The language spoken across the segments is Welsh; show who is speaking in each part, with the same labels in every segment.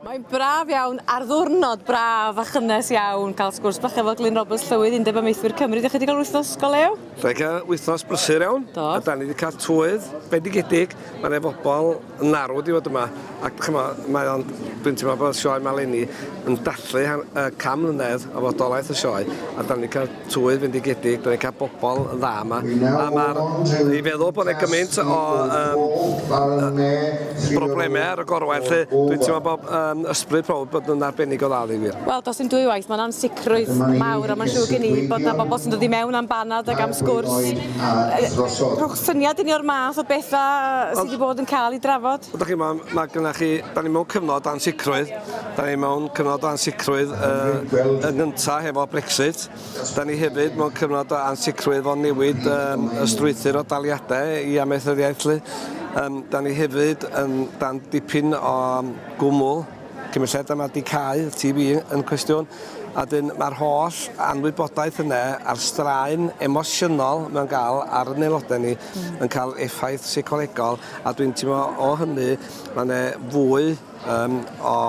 Speaker 1: Mae'n braf iawn ar ddwrnod braf a chynnes iawn cael sgwrs bach efo Glyn Roberts, Llywydd Undeb Amaethwyr Cymru. Dych chi wedi cael wythnos go lew?
Speaker 2: Da ni cael wythnos brysur iawn.
Speaker 1: Do.
Speaker 2: A da ni wedi cael tywydd bendigedig. Mae yna bobl yn arw wedi bod yma. Ac ch'mo, mae o'n, dwi'n teimlo bod sioe 'ma leni yn dathlu 100 mlynedd o fodolaeth y sioe. A da ni wedi cael tywydd fendigedig, da ni'n cael bobl yn dda yma. A mae'r, i feddwl bod yna gymaint o um, broblemau ar y gorwel, lle dwi'n teimlo bod um, ysbryd pawb bod yn arbennig o dda, ddweud gwir.
Speaker 1: Wel, does dim dwywaith, mae'n ansicrwydd mawr, a mae'n siŵr gen i bod yna bobl sy'n dod i mewn am banad ac am sgwrs. Rhowch syniad i ni o'r math o bethau sydd wedi bod yn cael ei drafod.
Speaker 2: Wel, da chi, mae, mae gynnach chi, da ni mewn cyfnod ansicrwydd, da ni mewn cyfnod o ansicrwydd uh, yn gyntaf hefo Brexit, da ni hefyd mewn cyfnod o ansicrwydd o newid um, y strwythur o daliadau i amaethyddiaeth lly. Um, da ni hefyd yn dan dipyn o gwmwl cymysgedd yma di cau, TB yn cwestiwn, a dyn mae'r holl anwybodaeth yna a'r straen emosiynol mae'n gael ar yn aelodau ni mm. yn cael effaith seicolegol a dwi'n teimlo o hynny mae yna fwy um, o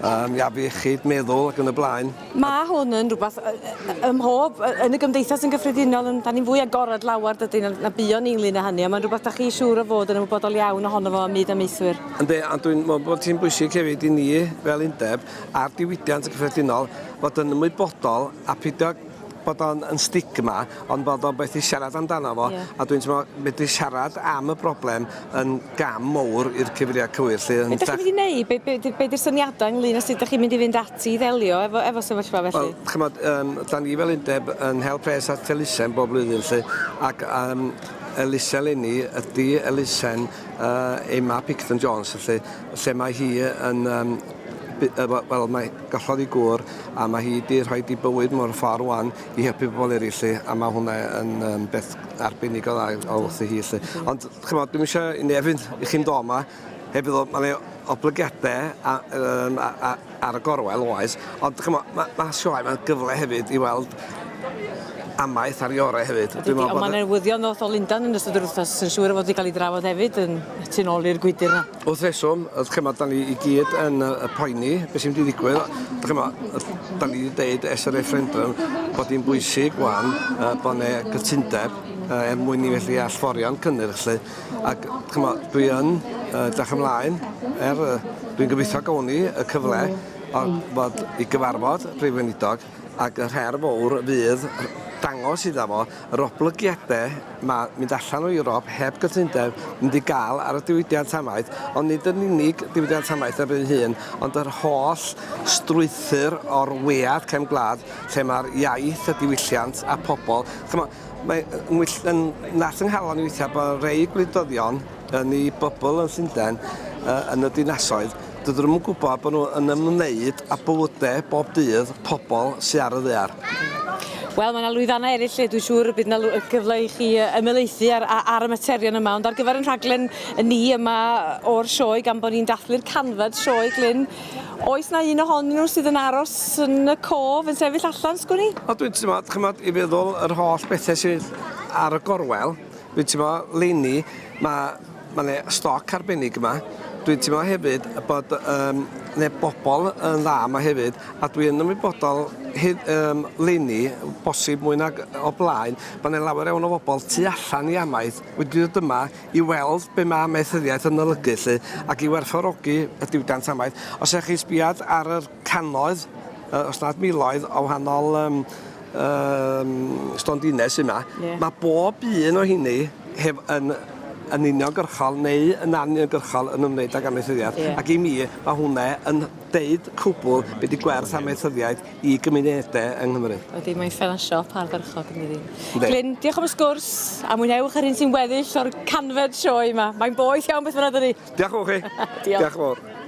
Speaker 2: um, afiechyd meddwl ac yn y blaen.
Speaker 1: Mae hwn yn rhywbeth ym mhob, yn y gymdeithas yn gyffredinol, yn, da ni'n fwy agored lawer dydyn na, na buon ni ynglyn â hynny, a mae'n rhywbeth da chi siŵr o fod yn ymwybodol iawn ohono fo ym myd amaethwyr.
Speaker 2: Yndi, a dwi'n meddwl bod hi'n bwysig hefyd i ni fel undeb a'r diwydiant yn gyffredinol fod yn ymwybodol a peidio bod o'n yn stigma, ond bod o'n beth i siarad amdano fo, yeah. a dwi'n teimlo medru siarad am y broblem yn gam mowr i'r cyfeiriad cywir. Lle,
Speaker 1: be ydych chi'n mynd i wneud? Be, be, be, be di'r syniadau ynglyn â sut ydych chi'n mynd i fynd ati i ddelio efo, efo sefyllfa felly?
Speaker 2: Wel, chymod, um, da ni fel undeb yn hel pres at elusen bob blwyddyn, lle, ac um, elusen eleni ydy elusen uh, Emma Picton Jones, felly, lle mae hi yn um, wel, mae gollodd ei gŵr a mae hi 'di rhoi di bywyd mewn ffordd wan i helpu bobl eraill 'lly a mae hwnna yn um, beth arbennig o dda o wrthi hi 'lly. Ond ch'mod dwi'm eisiau i neb fynd i chi'n do 'ma heb feddwl ma' 'ne oblygiade a, um, a, a, ar y gorwel oes, ond ch'mo' ma' ma' sioe ma'n gyfle hefyd i weld amaeth ar ei orau hefyd.
Speaker 1: Dwi'n meddwl bod... Ond mae newyddion ddoth o Lundan yn ystod yr wythnos yn siŵr o fod wedi cael ei drafod hefyd yn tu nôl i'r gwydr 'na.
Speaker 2: Wrth reswm, ch'mod, 'dan ni i gyd yn yy poeni be' sy'n mynd i ddigwydd. Ch'mo', 'dan ni 'di deud ers y referendum bod hi'n bwysig ŵan yy bo' 'ne gytundeb yy er mwyn ni felly allforio'n cynnyrch 'lly ac ch'mo' dwi yn yy edrych ymlaen er yy dwi'n gobeithio gawn ni y cyfle o fod i gyfarfod y Prif Weinidog ac yr her fowr fydd dangos iddo fo yr oblygiade mae mynd allan o Ewrop heb gytundeb yn mynd i gael ar y diwydiant amaeth, ond nid yn unig diwydiant amaeth ar ei hun, ond yr holl strwythur o'r wead cefn gwlad lle mae'r iaith, y diwylliant a pobl. Ch'mo', mae yn wyll- yn nath 'y nghalon i weithiau bod rei gwleidyddion yn eu bubble yn Llundain, uh, yn y dinasoedd, dydyn nhw'm yn gwybod bod nhw yn ymwneud â bywydau bob dydd pobl sy ar y ddaear.
Speaker 1: Wel, mae yna lwyfannau eraill lle dwi'n siŵr y bydd yna gyfle i chi ymhelaethu ar, ar y materion yma, ond ar gyfer yn rhaglen ni yma o'r sioe, gan bod ni'n dathlu'r canfed sioe, Glyn, oes na un ohonyn nhw sydd yn aros yn y cof, yn sefyll allan, sgwn i?
Speaker 2: O, dwi'n teimlo, chymod, i feddwl yr holl bethau sydd ar y gorwel, Dwi'n teimlo leni ma' ma' 'ne stoc arbennig yma. Dwi'n teimlo hefyd bod yym 'ne bobl yn dda yma hefyd a dwi yn ymwybodol hyd yym leni bosib mwy nag o blaen bo' 'ne lawer iawn o bobl tu allan i amaeth wedi dod yma i weld be' ma' amaethyddiaeth yn olygu 'lly ac i werthfawrogi y diwydiant amaeth. Os ewch chi sbiad ar yr cannoedd yy os nad miloedd o wahanol yym yym stondinau sy 'ma.
Speaker 1: Ie.
Speaker 2: Ma' bob un o heini hef- yn yn uniongyrchol neu yn anuniongyrchol yn ymwneud ag amaethyddiaeth.
Speaker 1: Ie.
Speaker 2: Ac i mi ma' hwnne yn deud cwbwl be' 'di gwerth amaethyddiaeth i gymunede yng Nghymru.
Speaker 1: Ydi mae'n ffel siop ardderchog yndydi?
Speaker 2: Yndi.
Speaker 1: Glyn, diolch am y sgwrs a mwynhewch yr hyn sy'n weddill o'r canfed sioe 'ma. Mae'n boeth iawn beth bynnag dydi?
Speaker 2: Diolch yn fowr chi.
Speaker 1: Diolch.
Speaker 2: Diolch yn fowr.